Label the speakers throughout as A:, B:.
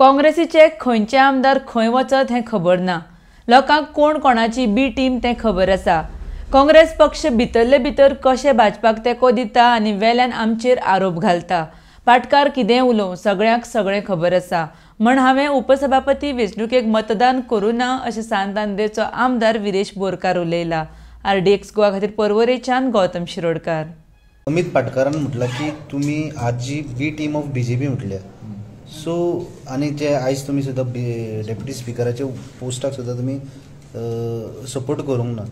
A: काँग्रेसीचे खंयचे आमदार खंय वचत हें खबर ना. लोकांक कोण कोणाची बी टीम तें खबर आसा. काँग्रेस पक्ष भितरले भितर कशें भाजपाक तेंको दिता आनी वेल्यान आमचेर आरोप घालता. पाटकार कितें उलोवं, सगळ्यांक सगळें खबर आसा म्हण हांवें उपसभापती वेंचणुकेक मतदान करूं ना अशें सांत आंद्रेचो आमदार विरेश बोरकार उलयला. आरडीएक्स गोवा खातीर पर्वरेच्यान गौतम शिरोडकार.
B: अमित पाटकारान म्हटलां की तुमी आजी B team of BJP म्हटल्या, सो आनी जे आयज तुमी सुद्दां डेप्युटी स्पिकराच्या पोस्टाक सुद्दां तुमी सपोर्ट करूंक ना.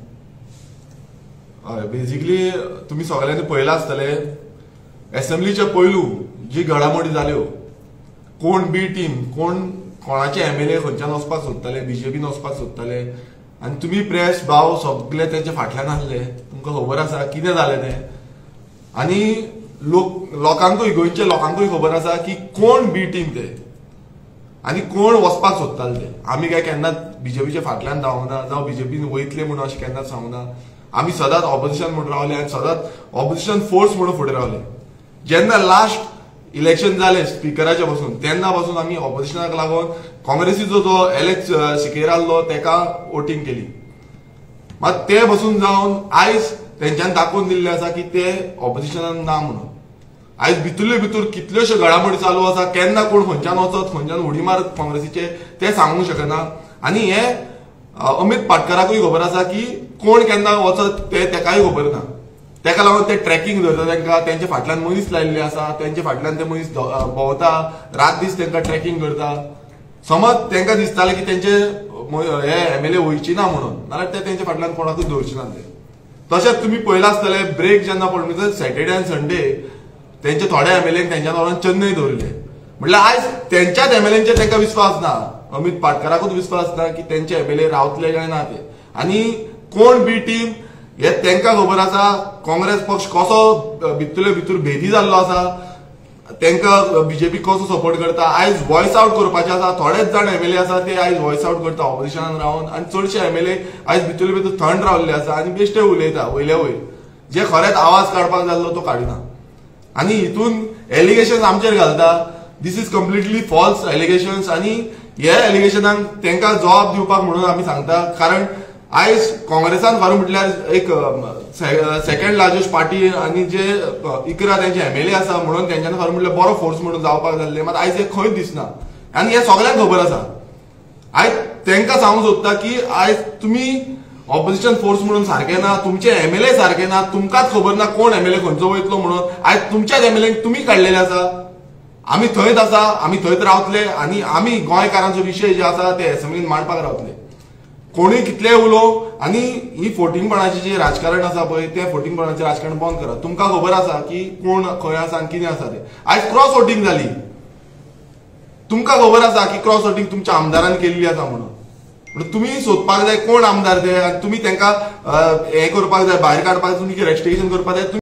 C: हय, बेजिकली तुमी सगळ्यांनी पळयलां आसतलें एसेंब्लीच्या पयलू जी घडामोडी जाल्यो, कोण बी टीम, कोण कोणाचे एमएलए खंयच्यान वचपाक सोदताले, बीजेपीन वचपाक सोदताले आनी तुमी प्रेस भाव सगळे तेंच्या फाटल्यान आसले. तुमकां खबर आसा कितें जालें तें आनी लोकांकूय, गोंयच्या लोकांकूय खबर आसा की कोण बी टीम ते आनी कोण वचपाक सोदताले ते. आमी काय केन्नाच बीजेपीच्या फाटल्यान धांवना जावं बीजेपीन वयतले म्हणून अशें केन्नाच सांगना. आमी सदांच ऑपोजिशन म्हणून रावले आनी सदांच ऑपोजिशन फोर्स म्हणून फुडें रावले. जेन्ना लास्ट इलेक्शन जालें स्पिकराचे पासून तेन्ना पासून आमी ऑपोजिशनाक लागून काँग्रेसीचो जो एलेक्स सिकेरा आसलो तेका वोटींग केली. मात ते बसून जावन आयज तेंच्यान दाखोवन दिल्लें आसा की ते ऑपोजिशनान ना म्हणून. आयज भितरले भितर कितल्योश्यो घडामोडी चालू आसा, केन्ना कोण खंयच्यान वचत, खंयच्यान उडी मारत काँग्रेसीचे ते सांगूंक शकना. आनी हे अमित पाटकाराकूय खबर आसा की कोण केन्ना वचत ते तेकाय खबर ना. तेका लागून ते ट्रॅकिंग धरता, तांकां तेंच्या फाटल्यान मनीस लायिल्ले आसा, तेंच्या फाटल्यान ते मनीस भोंवता, रात दीस तांकां ट्रॅकिंग करता. समज तांकां दिसतालें की तेंचे हे एमएलए वयची ना म्हणून, नाल्यार ते तेंच्या फाटल्यान कोणाकूच दवरचे ना ते. तशेंच तुमी पळयलां आसतलें ब्रेक जेन्ना पडलो सॅटर्डे आनी संडे तेंचे थोडे एमएलए तेंच्यान व्हरून चेन्नय दवरले. म्हटल्यार आयज तेंच्याच एमएलएंचेर तांकां विस्वास ना, अमित पाटकाराकूच विस्वास ना की तेंचे एमएलए रावतले काय ना ते. आनी कोण बी टीम हे तांकां खबर आसा. काँग्रेस पक्ष कसो भितरले भितर भेदी जाल्लो आसा, तांकां बीजेपी कसो सपोर्ट करता, आयज वॉयस आवट करपाचें आसा. थोडेच जाण एमएलए आसा ते आयज वॉयस आवट करता ऑपोजिशनान रावन आनी चडशे एमएलए आयज भितरले भितर थंड रावल्ले आसा आनी बेश्टे उलयता वयले वयर, जे खरेंच आवाज काडपाक जाल्लो तो काडिना. आनी हितून एलिगेशन्स आमचेर घालता. This is completely false allegations आनी हे एलिगेशनांक तांकां जबाब दिवपाक म्हणून आमी सांगता. कारण आयज काँग्रेसान फारू म्हटल्यार एक सेकंड लार्जस्ट पार्टी आनी जे 11 तेंचे एमएलए आसा म्हणून तेंच्यानी फारू म्हटल्यार बरो फोर्स म्हणून जावपाक जाल्ले, मात आयज हे खंयच दिसना आनी हे सगळ्यांक खबर आसा. आयज तांकां सांगूंक सोदता की आयज तुमी ऑपोजिशन फोर्स म्हणून सारकें ना, तुमचे एमएलए सारके ना, तुमकांच खबर ना कोण एमएलए खंयचो वयतलो म्हणून. आयज तुमच्याच एमएलए तुमी काडलेले आसा. आमी थंयच आसा, आमी थंयच रावतले आनी आमी गोंयकारांचो विशय जे आसा ते एसेंब्लीन मांडपाक रावतले. कोणूय कितलेय उलोवं आनी ही फोटिंगपणाचें जें राजकारण आसा पळय तें फोटिंगपणाचें राजकारण बंद करात. तुमकां खबर आसा की कोण खंय आसा आनी कितें आसा तें. आयज क्रॉस वोटींग जाली, तुमकां खबर आसा की क्रॉस वोटींग तुमच्या आमदारान केल्ली आसा म्हणून. म्हणून तुमी सोदपाक जाय कोण आमदार ते आनी तुमी तांकां हें करपाक जाय, भायर काडपाक जाय, तुमी इन्वेस्टिगेशन करपाक जाय.